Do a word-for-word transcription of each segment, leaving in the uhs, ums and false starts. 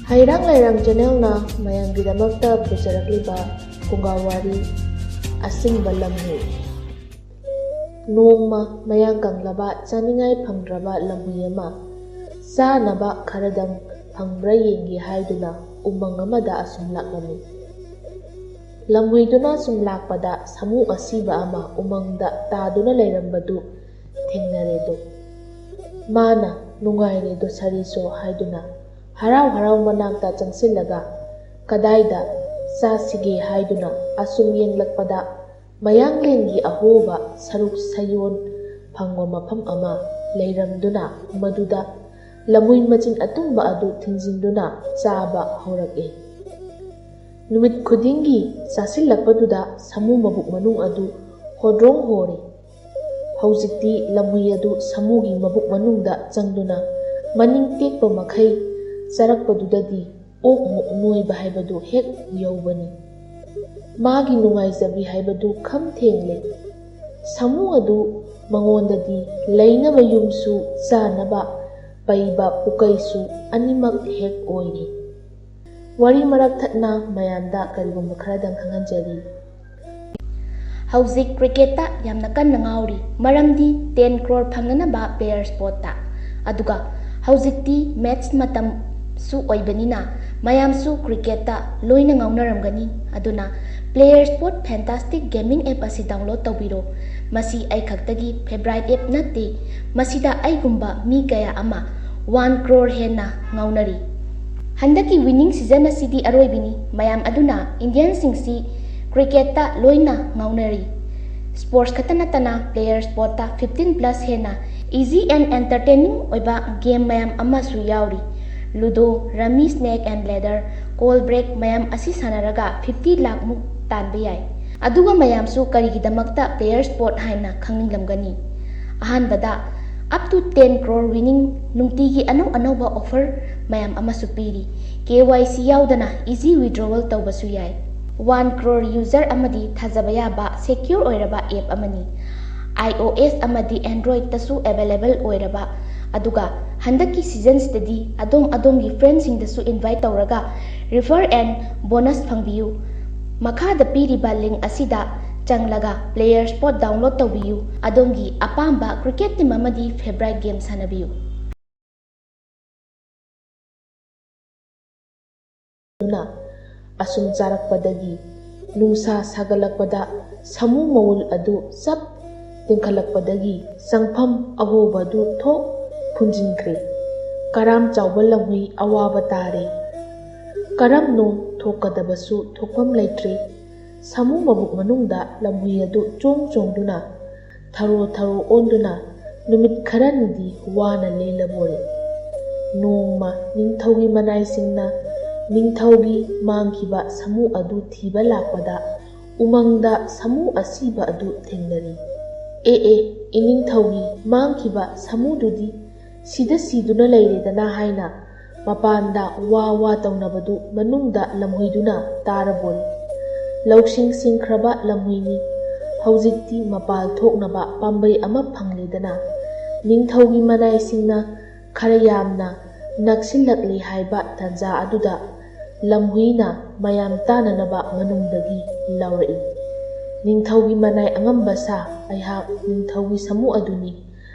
ꯍꯩꯔꯥꯡ ꯂꯩꯔꯥꯡ ꯆꯦꯅꯦꯜꯅ ꯃꯌꯥꯝꯒꯤꯗꯃꯛꯇ ꯄꯨꯖꯔꯛꯂꯤꯕ ꯐꯨꯡꯒꯥ ꯋꯥꯔꯤ, ꯑꯁꯤꯡꯕ ꯂꯝꯍꯨꯏ꯫ ꯅꯣꯡꯃ ꯃꯌꯥꯡ ꯀꯪꯂꯕ ꯆꯥꯅꯤꯡꯉꯥꯏ ꯐꯪꯗ꯭ꯔꯕ ꯂꯝꯍꯨꯏ ꯑꯃ ꯆꯥꯅꯕ ꯈꯔꯗꯪ ꯐꯪꯕ꯭ꯔꯥ ꯌꯦꯡꯒꯦ ꯍꯥꯏꯗꯨꯅ ꯎꯃꯪ ꯑꯃꯗ ꯑꯁꯨꯝ ꯂꯥꯛꯂꯝꯃꯤ꯫ ꯂꯝꯍꯨꯏꯗꯨꯅ ꯁꯨꯝ ꯂꯥꯛꯄꯗ ꯁꯥꯃꯨ ꯑꯁꯤꯕ ꯑꯃ ꯎꯃꯪꯗ ꯇꯥꯗꯨꯅ ꯂꯩꯔꯝꯕꯗꯨ ꯊꯦꯡꯅꯔꯦꯗꯣ꯫ ꯃꯥꯅ "ꯅꯨꯡꯉꯥꯏꯔꯦꯗꯣ ꯁꯥꯔꯤꯁꯣ" ꯍꯥꯏꯗꯨꯅ ꯍꯔꯥꯎ ꯍꯔꯥꯎ ꯃꯅꯥꯛꯇ ꯆꯪꯁꯤꯜꯂꯒ ꯀꯗꯥꯏꯗ ꯆꯥꯁꯤꯒꯦ ꯍꯥꯏꯗꯨꯅ ꯑꯁꯨꯝ ꯌꯦꯡꯂꯛꯄꯗ, ꯃꯌꯥꯡꯂꯦꯟꯒꯤ ꯑꯍꯣꯕ ꯁꯔꯨꯛ ꯁꯌꯣꯟ ꯐꯪꯕ ꯃꯐꯝ ꯑꯃ ꯂꯩꯔꯝꯗꯨꯅ, ꯃꯗꯨꯗ ꯂꯝꯍꯨꯏ ꯃꯆꯤꯟ ꯑꯇꯨꯝꯕ ꯑꯗꯨ ꯊꯤꯡꯖꯤꯟꯗꯨꯅ ꯆꯥꯕ ꯍꯧꯔꯛꯏ꯫ ꯅꯨꯃꯤꯠ ꯈꯨꯗꯤꯡꯒꯤ ꯆꯥꯁꯤꯜꯂꯛꯄꯗꯨꯗ ꯁꯥꯃꯨ ꯃꯕꯨꯛ ꯃꯅꯨꯡ ꯑꯗꯨ ꯍꯣꯗ꯭ꯔꯣꯡ ꯍꯣꯔꯤ꯫ ꯍꯧꯖꯤꯛꯇꯤ ꯂꯝꯍꯨꯏ ꯑꯗꯨ ꯁꯥꯃꯨꯒꯤ ꯃꯕꯨꯛ ꯃꯅꯨꯡꯗ ꯆꯪꯗꯨꯅ ꯃꯅꯤꯡ ꯇꯦꯛꯄ ꯃꯈꯩ ꯆꯥꯔꯛꯄꯗꯨꯗꯗꯤ ꯑꯣꯛꯃꯨꯛ ꯅꯣꯏꯕ ꯍꯥꯏꯕꯗꯨ ꯍꯦꯛ ꯌꯧꯕꯅꯤ꯫ ꯃꯥꯒꯤ ꯅꯨꯡꯉꯥꯏꯖꯕꯤ ꯍꯥꯏꯕꯗꯨ ꯈꯝ ꯊꯦꯡꯂꯦ꯫ ꯁꯥꯃꯨ ꯑꯗꯨ ꯃꯉꯣꯟꯗꯗꯤ ꯂꯩꯅꯕ ꯌꯨꯝꯁꯨ, ꯆꯥꯅꯕ ꯄꯩꯕ ꯄꯨꯀꯩꯁꯨ ꯑꯅꯤꯃꯛ ꯍꯦꯛ ꯑꯣꯏꯔꯤ꯫ ꯋꯥꯔꯤ ꯃꯔꯛ ꯊꯠꯅ ꯃꯌꯥꯝꯗ ꯀꯔꯤꯒꯨꯝꯕ ꯈꯔꯗꯪ ꯈꯪꯍꯟꯖꯔꯤ꯫ ꯍꯧꯖꯤꯛ ꯀ꯭ꯔꯤꯀꯦꯠꯇ ꯌꯥꯝꯅ ꯀꯟꯅ ꯉꯥꯎꯔꯤ, ꯃꯔꯝꯗꯤ ꯇꯦꯟ ꯀ꯭ꯔꯣꯔ ꯐꯪꯅꯅꯕ ꯄ꯭ꯂꯦꯌꯔ ꯁ꯭ꯄꯣꯠꯇ꯫ ꯑꯗꯨꯒ ꯍꯧꯖꯤꯛꯇꯤ ꯃꯦꯠꯁ ꯃꯇꯝꯁꯨ ꯑꯣꯏꯕꯅꯤꯅ ꯃꯌꯥꯝꯁꯨ ꯀ꯭ꯔꯤꯀꯦꯠꯇ ꯂꯣꯏꯅ ꯉꯥꯎꯅꯔꯝꯒꯅꯤ꯫ ꯑꯗꯨꯅ player spot fantastic gaming app ꯑꯁꯤ ꯗꯥꯎꯟꯂꯣꯗ ꯇꯧꯕꯤꯔꯣ꯫ ꯃꯁꯤ ꯑꯩ ꯈꯛꯇꯒꯤ ꯐꯦꯚꯔꯥꯏꯠ ꯑꯦꯞ ꯅꯠꯇꯦ, ꯃꯁꯤꯗ ꯑꯩꯒꯨꯝꯕ ꯃꯤ ꯀꯌꯥ ꯑꯃ ꯋꯥꯟ ꯀ꯭ꯔꯣꯔ ꯍꯦꯟꯅ ꯉꯥꯎꯅꯔꯤ꯫ ꯍꯟꯗꯛꯀꯤ ꯋꯤꯅꯤꯡ ꯁꯤꯖꯟ ꯑꯁꯤꯗꯤ ꯑꯔꯣꯏꯕꯤꯅꯤ, ꯃꯌꯥꯝ ꯑꯗꯨꯅ ꯏꯟꯗꯤꯌꯟꯁꯤꯡꯁꯤ ꯀ꯭ꯔꯤꯀꯦꯠꯇ ꯂꯣꯏꯅ ꯉꯥꯎꯅꯔꯤ꯫ ꯁ꯭ꯄꯣꯔꯠꯁ ꯈꯛꯇ ꯅꯠꯇꯅ ꯄ꯭ꯂꯦꯌꯔ ꯁ꯭ꯄꯣꯠꯇ ꯐꯤꯐꯇꯤꯟ ꯄ꯭ꯂꯁ ꯍꯦꯟꯅ ꯏꯖꯤ ꯑꯦꯟ ꯑꯦꯟꯇꯔꯇꯦꯅꯤꯡ ꯑꯣꯏꯕ ꯒꯦꯝ ꯃꯌꯥꯝ ꯑꯃꯁꯨ ꯌꯥꯎꯔꯤ꯫ Ludo, rummy snake and ladder, call break ꯃꯌꯥꯝ ꯑꯁꯤ ꯁꯥꯟꯅꯔꯒ ꯐꯤꯐꯇꯤ ꯂꯥꯈ ꯃꯨꯛ ꯇꯥꯟꯕ ꯌꯥꯏ꯫ ꯑꯗꯨꯒ ꯃꯌꯥꯝꯁꯨ ꯀꯔꯤꯒꯤꯗꯃꯛꯇ ꯄ꯭ꯂꯦꯌꯔ ꯁ꯭ꯄꯣꯠ ꯍꯥꯏꯅ ꯈꯪꯅꯤꯡꯂꯝꯒꯅꯤ? ꯑꯍꯥꯟꯕꯗ, up to ten crore winning, ꯅꯨꯡꯇꯤꯒꯤ ꯑꯅꯧ ꯑꯅꯧꯕ ꯑꯣꯐꯔ ꯃꯌꯥꯝ ꯑꯃꯁꯨ ꯄꯤꯔꯤ꯫ ꯀꯦ ꯋꯥꯏ ꯁꯤ ꯌꯥꯎꯗꯅ ꯏꯖꯤ ꯋꯤꯗ꯭ꯔꯣꯋꯦꯜ ꯇꯧꯕꯁꯨ ꯌꯥꯏ꯫ ꯋꯥꯟ ꯀ꯭ꯔꯣꯔ ꯌꯨꯖꯔ ꯑꯃꯗꯤ ꯊꯥꯖꯕ ꯌꯥꯕ ꯁꯦꯀ꯭ꯌꯨꯔ ꯑꯣꯏꯔꯕ ꯑꯦꯞ ꯑꯃꯅꯤ꯫ ꯑꯥꯏ ꯑꯣ ꯑꯦꯁ ꯑꯃꯗꯤ ꯑꯦꯟꯗ꯭ꯔꯣꯏꯗꯇꯁꯨ ꯑꯦꯚꯦꯂꯦꯕꯜ ꯑꯣꯏꯔꯕ ꯑꯗꯨꯒ ꯍꯟꯗꯛꯀꯤ ꯁꯤꯖꯟꯁꯤꯗꯗꯤ ꯑꯗꯣꯝ ꯑꯗꯣꯝꯒꯤ ꯐ꯭ꯔꯦꯟꯁꯤꯡꯗꯁꯨ ꯏꯟꯚꯥꯏꯠ ꯇꯧꯔꯒ ꯔꯤꯐꯔ ꯑꯦꯟ ꯕꯣꯅꯁ ꯐꯪꯕꯤꯌꯨ꯫ ꯃꯈꯥꯗ ꯄꯤꯔꯤꯕ ꯂꯤꯡ ꯑꯁꯤꯗ ꯆꯪꯂꯒ ꯄ꯭ꯂꯦꯌꯔ ꯁ꯭ꯄꯣꯠ ꯗꯥꯎꯟꯂꯣꯗ ꯇꯧꯕꯤꯌꯨ꯫ ꯑꯗꯣꯝꯒꯤ ꯑꯄꯥꯝꯕ ꯀ꯭ꯔꯤꯀꯦꯠ ꯇꯤꯝ ꯑꯃꯗꯤ ꯐꯦꯚꯔꯥꯏꯠ ꯒꯦꯝ ꯁꯥꯟꯅꯕꯤꯌꯨ꯫ ꯑꯗꯨꯅ ꯑꯁꯨꯝ ꯆꯥꯔꯛꯄꯗꯒꯤ ꯅꯨꯡꯁꯥ ꯁꯥꯒꯠꯂꯛꯄꯗ ꯁꯥꯃꯨ ꯃꯋꯨꯜ ꯑꯗꯨ ꯆꯞ ꯇꯤꯡꯈꯠꯂꯛꯄꯗꯒꯤ ꯆꯪꯐꯝ ꯑꯍꯣꯕꯗꯨ ꯊꯣꯛ ꯐꯨꯟꯖꯤꯟꯈ꯭ꯔꯦ꯫ ꯀꯔꯥꯝ ꯆꯥꯎꯕ ꯂꯝꯍꯨꯏ ꯑꯋꯥꯕ ꯇꯥꯔꯦ꯫ ꯀꯔꯝꯅꯣ ꯊꯣꯛꯀꯗꯕꯁꯨ ꯊꯣꯛꯐꯝ ꯂꯩꯇ꯭ꯔꯦ꯫ ꯁꯥꯃꯨ ꯃꯕꯨꯛ ꯃꯅꯨꯡꯗ ꯂꯝꯍꯨꯏ ꯑꯗꯨ ꯆꯣꯡ ꯆꯣꯡꯗꯨꯅ ꯊꯔꯣ ꯊꯔꯣ ꯑꯣꯟꯗꯨꯅ ꯅꯨꯃꯤꯠ ꯈꯔꯅꯤꯗꯤ ꯋꯥꯅ ꯂꯦꯜꯂꯕꯣꯔꯦ꯫ ꯅꯣꯡꯃ ꯅꯤꯡꯊꯧꯒꯤ ꯃꯅꯥꯏꯁꯤꯡꯅ ꯅꯤꯡꯊꯧꯒꯤ ꯃꯥꯡꯈꯤꯕ ꯁꯥꯃꯨ ꯑꯗꯨ ꯊꯤꯕ ꯂꯥꯛꯄꯗ ꯎꯃꯪꯗ ꯁꯥꯃꯨ ꯑꯁꯤꯕ ꯑꯗꯨ ꯊꯦꯡꯅꯔꯤ꯫ "ꯑꯦ ꯑꯦ, ꯏꯅꯤꯡꯊꯧꯒꯤ ꯃꯥꯡꯈꯤꯕ ꯁꯥꯃꯨꯗꯨꯗꯤ ꯁꯤꯗ ꯁꯤꯗꯨꯅ ꯂꯩꯔꯦꯗꯅ" ꯍꯥꯏꯅ ꯃꯄꯥꯟꯗ ꯋꯥ ꯋꯥ ꯇꯧꯅꯕꯗꯨ ꯃꯅꯨꯡꯗ ꯂꯝꯍꯨꯏꯗꯨꯅ ꯇꯥꯔꯕꯣꯔꯦ꯫ ꯂꯧꯁꯤꯡ ꯁꯤꯡꯈ꯭ꯔꯕ ꯂꯝꯍꯨꯏꯅꯤ꯫ ꯍꯧꯖꯤꯛꯇꯤ ꯃꯄꯥꯜ ꯊꯣꯛꯅꯕ ꯄꯥꯝꯕꯩ ꯑꯃ ꯐꯪꯂꯦꯗꯅ꯫ ꯅꯤꯡꯊꯧꯒꯤ ꯃꯅꯥꯏꯁꯤꯡꯅ ꯈꯔ ꯌꯥꯝꯅ ꯅꯛꯁꯤꯜꯂꯛꯂꯦ ꯍꯥꯏꯕ ꯇꯥꯟꯖꯥ ꯑꯗꯨꯗ ꯂꯝꯍꯨꯏꯅ ꯃꯌꯥꯝ ꯇꯥꯅꯅꯕ ꯃꯅꯨꯡꯗꯒꯤ ꯂꯥꯎꯔꯛꯏ, "ꯅꯤꯡꯊꯧꯒꯤ ꯃꯅꯥꯏ ꯑꯉꯝꯕ ꯁꯥ, ꯑꯩꯍꯥꯛ ꯅꯤꯡꯊꯧꯒꯤ ꯁꯥꯃꯨ ꯑꯗꯨꯅꯤ꯫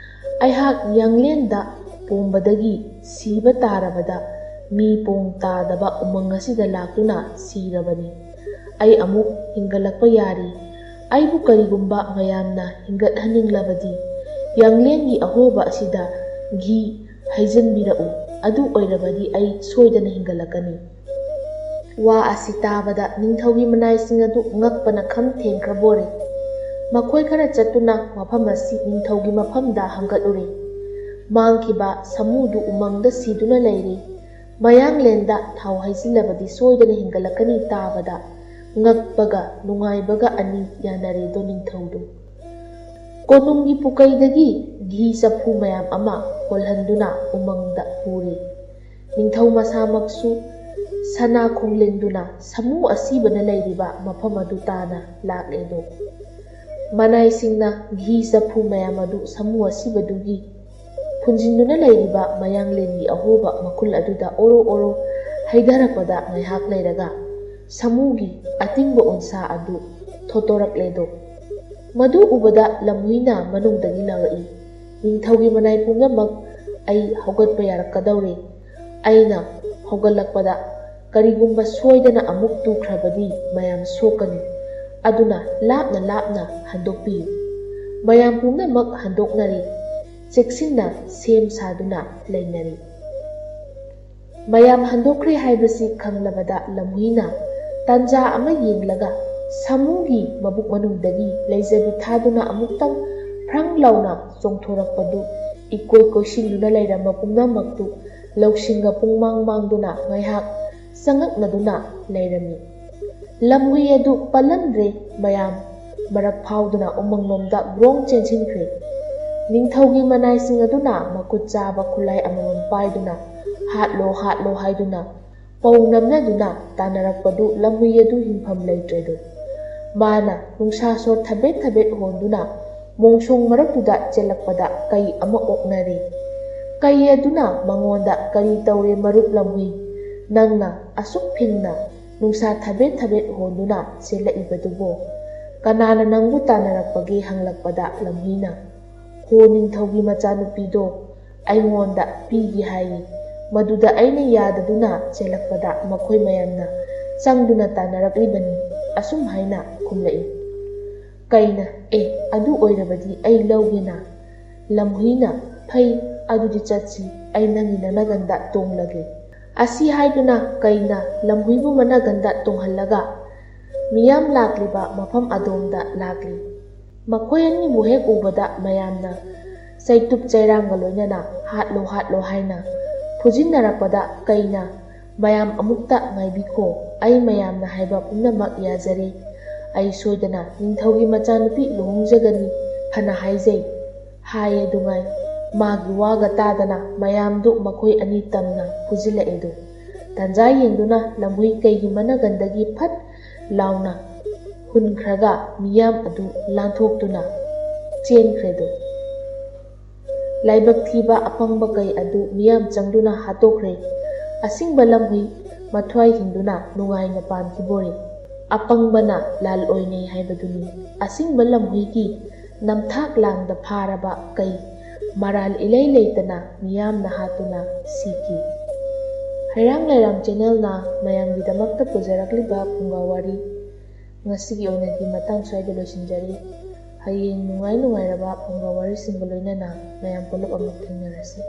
ꯑꯩꯍꯥꯛ ꯌꯥꯡꯂꯦꯟꯗ ꯄꯣꯝꯕꯗꯒꯤ ꯁꯤꯕ ꯇꯥꯔꯕꯗ ꯃꯤ ꯄꯣꯡ ꯇꯥꯗꯕ ꯎꯃꯪ ꯑꯁꯤꯗ ꯂꯥꯛꯇꯨꯅ ꯁꯤꯔꯕꯅꯤ꯫ ꯑꯩ ꯑꯃꯨꯛ ꯍꯤꯡꯒꯠꯂꯛꯄ ꯌꯥꯔꯤ꯫ ꯑꯩꯕꯨ ꯀꯔꯤꯒꯨꯝꯕ ꯃꯌꯥꯝꯅ ꯍꯤꯡꯒꯠꯍꯟꯅꯤꯡꯂꯕꯗꯤ ꯌꯥꯡꯂꯦꯟꯒꯤ ꯑꯍꯣꯕ ꯑꯁꯤꯗ ꯘꯤ ꯍꯩꯖꯤꯟꯕꯤꯔꯛꯎ꯫ ꯑꯗꯨ ꯑꯣꯏꯔꯕꯗꯤ ꯑꯩ ꯁꯣꯏꯗꯅ ꯍꯤꯡꯒꯠꯂꯛꯀꯅꯤ"꯫ ꯋꯥ ꯑꯁꯤ ꯇꯥꯕꯗ ꯅꯤꯡꯊꯧꯒꯤ ꯃꯅꯥꯏꯁꯤꯡ ꯑꯗꯨ ꯉꯛꯄꯅ ꯈꯝ ꯊꯦꯡꯈ꯭ꯔꯕꯣꯔꯦ꯫ ꯃꯈꯣꯏ ꯈꯔ ꯆꯠꯇꯨꯅ ꯃꯐꯝ ꯑꯁꯤ ꯅꯤꯡꯊꯧꯒꯤ ꯃꯐꯝꯗ ꯍꯪꯒꯠꯂꯨꯔꯦ꯫ ꯃꯥꯡꯈꯤꯕ ꯁꯥꯃꯨꯗꯨ ꯎꯃꯪꯗ ꯁꯤꯗꯨꯅ ꯂꯩꯔꯦ꯫ ꯃꯌꯥꯡꯂꯦꯟꯗ ꯊꯥꯎ ꯍꯩꯖꯤꯜꯂꯕꯗꯤ ꯁꯣꯏꯗꯅ ꯍꯤꯡꯒꯠꯂꯛꯀꯅꯤ ꯇꯥꯕꯗ ꯉꯛꯄꯒ ꯅꯨꯡꯉꯥꯏꯕꯒ ꯑꯅꯤ ꯌꯥꯅꯔꯦꯗꯣ ꯅꯤꯡꯊꯧꯗꯨ꯫ ꯀꯣꯅꯨꯡꯒꯤ ꯄꯨꯀꯩꯗꯒꯤ ꯘꯤ ꯆꯐꯨ ꯃꯌꯥꯝ ꯑꯃ ꯍꯣꯜꯍꯟꯗꯨꯅ ꯎꯃꯪꯗ ꯄꯨꯔꯦ꯫ ꯅꯤꯡꯊꯧ ꯃꯁꯥꯃꯛꯁꯨ ꯁꯅꯥ ꯈꯣꯡꯂꯦꯟꯗꯨꯅ ꯁꯥꯃꯨ ꯑꯁꯤꯕꯅ ꯂꯩꯔꯤꯕ ꯃꯐꯝ ꯑꯗꯨ ꯇꯥꯅ ꯂꯥꯛꯂꯦꯗꯣ꯫ ꯃꯅꯥꯏꯁꯤꯡꯅ ꯘꯤ ꯆꯐꯨ ꯃꯌꯥꯝ ꯑꯗꯨ ꯁꯥꯃꯨ ꯑꯁꯤꯕꯗꯨꯒꯤ ꯐꯨꯟꯖꯤꯟꯗꯨꯅ ꯂꯩꯔꯤꯕ ꯃꯌꯥꯡꯂꯦꯟꯒꯤ ꯑꯍꯣꯕ ꯃꯈꯨꯜ ꯑꯗꯨꯗ ꯑꯣꯔꯣ ꯑꯣꯔꯣ ꯍꯩꯊꯔꯛꯄꯗ ꯉꯥꯏꯍꯥꯛ ꯂꯩꯔꯒ ꯁꯥꯃꯨꯒꯤ ꯑꯇꯤꯡꯕ ꯎꯟꯁꯥ ꯑꯗꯨ ꯊꯣꯠꯇꯣꯔꯛꯂꯦꯗꯣ꯫ ꯃꯗꯨ ꯎꯕꯗ ꯂꯝꯍꯨꯏꯅ ꯃꯅꯨꯡꯗꯒꯤ ꯂꯥꯎꯔꯛꯏ, "ꯅꯤꯡꯊꯧꯒꯤ ꯃꯅꯥꯏ ꯄꯨꯝꯅꯃꯛ, ꯑꯩ ꯍꯧꯒꯠꯄ ꯌꯥꯔꯛꯀꯗꯧꯔꯦ꯫ ꯑꯩꯅ ꯍꯧꯒꯠꯂꯛꯄꯗ ꯀꯔꯤꯒꯨꯝꯕ ꯁꯣꯏꯗꯅ ꯑꯃꯨꯛ ꯇꯨꯈ꯭ꯔꯕꯗꯤ ꯃꯌꯥꯝ ꯁꯣꯛꯀꯅꯤ꯫ ꯑꯗꯨꯅ ꯂꯥꯞꯅ ꯂꯥꯞꯅ ꯍꯟꯗꯣꯛꯄꯤꯌꯨ꯫" ꯃꯌꯥꯝ ꯄꯨꯝꯅꯃꯛ ꯍꯟꯗꯣꯛꯅꯔꯤ꯫ ꯆꯦꯛꯁꯤꯟꯅ ꯁꯦꯝ ꯁꯥꯗꯨꯅ ꯂꯩꯅꯔꯤ꯫ ꯃꯌꯥꯝ ꯍꯟꯗꯣꯛꯈ꯭ꯔꯦ ꯍꯥꯏꯕꯁꯤ ꯈꯪꯂꯕꯗ ꯂꯝꯍꯨꯏꯅ ꯇꯥꯟꯖꯥ ꯑꯃ ꯌꯦꯡꯂꯒ ꯁꯥꯃꯨꯒꯤ ꯃꯕꯨꯛ ꯃꯅꯨꯡꯗꯒꯤ ꯂꯩꯖꯕꯤ ꯊꯥꯗꯨꯅ ꯑꯃꯨꯛꯇꯪ ꯐ꯭ꯔꯪ ꯂꯥꯎꯅ ꯆꯣꯡꯊꯣꯔꯛꯄꯗꯨ ꯏꯀꯣꯏ ꯀꯣꯏꯁꯤꯟꯗꯨꯅ ꯂꯩꯔꯝꯕ ꯄꯨꯝꯅꯃꯛꯇꯨ ꯂꯧꯁꯤꯡꯒ ꯄꯨꯡꯃꯥꯡ ꯃꯥꯡꯗꯨꯅ ꯉꯥꯏꯍꯥꯛ ꯆꯉꯛꯅꯗꯨꯅ ꯂꯩꯔꯝꯃꯤ꯫ ꯂꯝꯍꯨꯏ ꯑꯗꯨ ꯄꯜꯂꯝꯗ꯭ꯔꯦ꯫ ꯃꯌꯥꯝ ꯃꯔꯛ ꯐꯥꯎꯗꯨꯅ ꯎꯃꯪꯂꯣꯝꯗ ꯒ꯭ꯔꯣꯡ ꯆꯦꯟꯁꯤꯟꯈ꯭ꯔꯦ꯫ ꯅꯤꯡꯊꯧꯒꯤ ꯃꯅꯥꯏꯁꯤꯡ ꯑꯗꯨꯅ ꯃꯈꯨꯠ ꯆꯥꯕ ꯈꯨꯠꯂꯥꯏ ꯑꯃꯃꯝ ꯄꯥꯏꯗꯨꯅ "ꯍꯥꯠꯂꯣ, ꯍꯥꯠꯂꯣ" ꯍꯥꯏꯗꯨꯅ ꯄꯧ ꯅꯝꯅꯗꯨꯅ ꯇꯥꯟꯅꯔꯛꯄꯗꯨ ꯂꯝꯍꯨꯏ ꯑꯗꯨ ꯍꯤꯡꯐꯝ ꯂꯩꯇ꯭ꯔꯦꯗꯣ꯫ ꯃꯥꯅ ꯅꯨꯡꯁꯥ ꯁꯣꯔ ꯊꯕꯦꯠ ꯊꯕꯦꯠ ꯍꯣꯟꯗꯨꯅ ꯃꯣꯡꯁꯣꯡ ꯃꯔꯛꯇꯨꯗ ꯆꯦꯜꯂꯛꯄꯗ ꯀꯩ ꯑꯃ ꯑꯣꯛꯅꯔꯦ꯫ ꯀꯩ ꯑꯗꯨꯅ ꯃꯉꯣꯟꯗ, "ꯀꯔꯤ ꯇꯧꯔꯦ ꯃꯔꯨꯞ ꯂꯝꯍꯨꯏ? ꯅꯪꯅ ꯑꯁꯨꯛ ꯐꯤꯡꯅ ꯅꯨꯡꯁꯥ ꯊꯕꯦꯠ ꯊꯕꯦꯠ ꯍꯣꯟꯗꯨꯅ ꯆꯦꯜꯂꯛꯏꯕꯗꯨꯕꯣ? ꯀꯅꯥꯅ ꯅꯪꯕꯨ ꯇꯥꯟꯅꯔꯛꯄꯒꯦ?" ꯍꯪꯂꯛꯄꯗ ꯂꯝꯍꯨꯏꯅ, "ꯍꯣ, ꯅꯤꯡꯊꯧꯒꯤ ꯃꯆꯥꯅꯨꯄꯤꯗꯣ ꯑꯩꯉꯣꯟꯗ ꯄꯤꯒꯦ ꯍꯥꯏꯌꯦ꯫ ꯃꯗꯨꯗ ꯑꯩꯅ ꯌꯥꯗꯗꯨꯅ ꯆꯦꯜꯂꯛꯄꯗ ꯃꯈꯣꯏ ꯃꯌꯥꯝꯅ ꯆꯪꯗꯨꯅ ꯇꯥꯟꯅꯔꯛꯂꯤꯕꯅꯤ", ꯑꯁꯨꯝ ꯍꯥꯏꯅ ꯈꯨꯝꯂꯛꯏ꯫ ꯀꯩꯅ, "ꯑꯦ, ꯑꯗꯨ ꯑꯣꯏꯔꯕꯗꯤ ꯑꯩ ꯂꯧꯒꯦꯅ?" ꯂꯝꯍꯨꯏꯅ, "ꯐꯩ, ꯑꯗꯨꯗꯤ ꯆꯠꯁꯤ, ꯑꯩ ꯅꯪꯒꯤ ꯅꯅꯒꯟꯗ ꯇꯣꯡꯂꯒꯦ꯫" ꯑꯁꯤ ꯍꯥꯏꯗꯨꯅ ꯀꯩꯅ ꯂꯝꯍꯨꯏꯕꯨ ꯃꯅꯒꯟꯗ ꯇꯣꯡꯍꯜꯂꯒ ꯃꯤꯌꯥꯝ ꯂꯥꯛꯂꯤꯕ ꯃꯐꯝ ꯑꯗꯣꯝꯗ ꯂꯥꯛꯂꯤ꯫ ꯃꯈꯣꯏ ꯑꯅꯤꯕꯨ ꯍꯦꯛ ꯎꯕꯗ ꯃꯌꯥꯝꯅ ꯆꯩꯇꯨꯞ ꯆꯩꯔꯥꯡꯒ ꯂꯣꯏꯅꯅ "ꯍꯥꯠꯂꯣ, ꯍꯥꯠꯂꯣ" ꯍꯥꯏꯅ ꯐꯨꯖꯤꯟꯅꯔꯛꯄꯗ ꯀꯩꯅ, "ꯃꯌꯥꯝ ꯑꯃꯨꯛꯇ ꯉꯥꯏꯕꯤꯈꯣ, ꯑꯩ ꯃꯌꯥꯝꯅ ꯍꯥꯏꯕ ꯄꯨꯝꯅꯃꯛ ꯌꯥꯖꯔꯦ꯫ ꯑꯩ ꯁꯣꯏꯗꯅ ꯅꯤꯡꯊꯧꯒꯤ ꯃꯆꯥꯅꯨꯄꯤ ꯂꯨꯍꯣꯡꯖꯒꯅꯤ, ꯐꯅ ꯍꯥꯏꯖꯩ" ꯍꯥꯏꯌꯦ꯫ ꯑꯗꯨꯉꯥꯏ ꯃꯥꯒꯤ ꯋꯥꯒ ꯇꯥꯗꯅ ꯃꯌꯥꯝꯗꯨ ꯃꯈꯣꯏ ꯑꯅꯤ ꯇꯝꯅ ꯐꯨꯖꯤꯜꯂꯛꯑꯦꯗꯣ꯫ ꯇꯥꯟꯖꯥ ꯌꯦꯡꯗꯨꯅ ꯂꯝꯍꯨꯏ ꯀꯩꯒꯤ ꯃꯅꯒꯟꯗꯒꯤ ꯐꯠ ꯂꯥꯎꯅ ꯍꯨꯟꯈ꯭ꯔꯒ ꯃꯤꯌꯥꯝ ꯑꯗꯨ ꯂꯥꯟꯊꯣꯛꯇꯨꯅ ꯆꯦꯟꯈ꯭ꯔꯦꯗꯣ꯫ ꯂꯥꯏꯕꯛ ꯊꯤꯕ ꯑꯄꯪꯕ ꯀꯩ ꯑꯗꯨ ꯃꯤꯌꯥꯝ ꯆꯪꯗꯨꯅ ꯍꯥꯠꯇꯣꯛꯈ꯭ꯔꯦ꯫ ꯑꯁꯤꯡꯕ ꯂꯝꯍꯨꯏ ꯃꯊ꯭ꯋꯥꯏ ꯍꯤꯡꯗꯨꯅ ꯅꯨꯡꯉꯥꯏꯅ ꯄꯥꯟꯈꯤꯕꯣꯔꯦ꯫ ꯑꯄꯪꯕꯅ ꯂꯥꯜ ꯑꯣꯏꯅꯩ ꯍꯥꯏꯕꯗꯨꯅꯤ꯫ ꯑꯁꯤꯡꯕ ꯂꯝꯍꯨꯏꯒꯤ ꯅꯝꯊꯥꯛ ꯂꯥꯡꯗ ꯐꯥꯔꯕ ꯀꯩ ꯃꯔꯥꯜ ꯏꯂꯩ ꯂꯩꯇꯅ ꯃꯤꯌꯥꯝꯅ ꯍꯥꯠꯇꯨꯅ ꯁꯤꯈꯤ꯫ ꯍꯩꯔꯥꯡ ꯂꯩꯔꯥꯡ ꯆꯦꯅꯦꯜꯅ ꯃꯌꯥꯝꯒꯤꯗꯃꯛꯇ ꯄꯨꯖꯔꯛꯂꯤꯕ ꯐꯨꯡꯒꯥ ꯋꯥꯔꯤ ꯉꯁꯤꯒꯤ ꯑꯣꯏꯅꯗꯤ ꯃꯇꯥꯡ ꯁ꯭ꯋꯥꯏꯗ ꯂꯣꯏꯁꯤꯟꯖꯔꯤ꯫ ꯍꯌꯦꯡ ꯅꯨꯡꯉꯥꯏ ꯅꯨꯡꯉꯥꯏꯔꯕ ꯐꯨꯡꯒꯥ ꯋꯥꯔꯤꯁꯤꯡꯒ ꯂꯣꯏꯅꯅ ꯃꯌꯥꯝ ꯄꯨꯂꯞ ꯑꯃꯨꯛ ꯊꯦꯡꯅꯔꯁꯤ꯫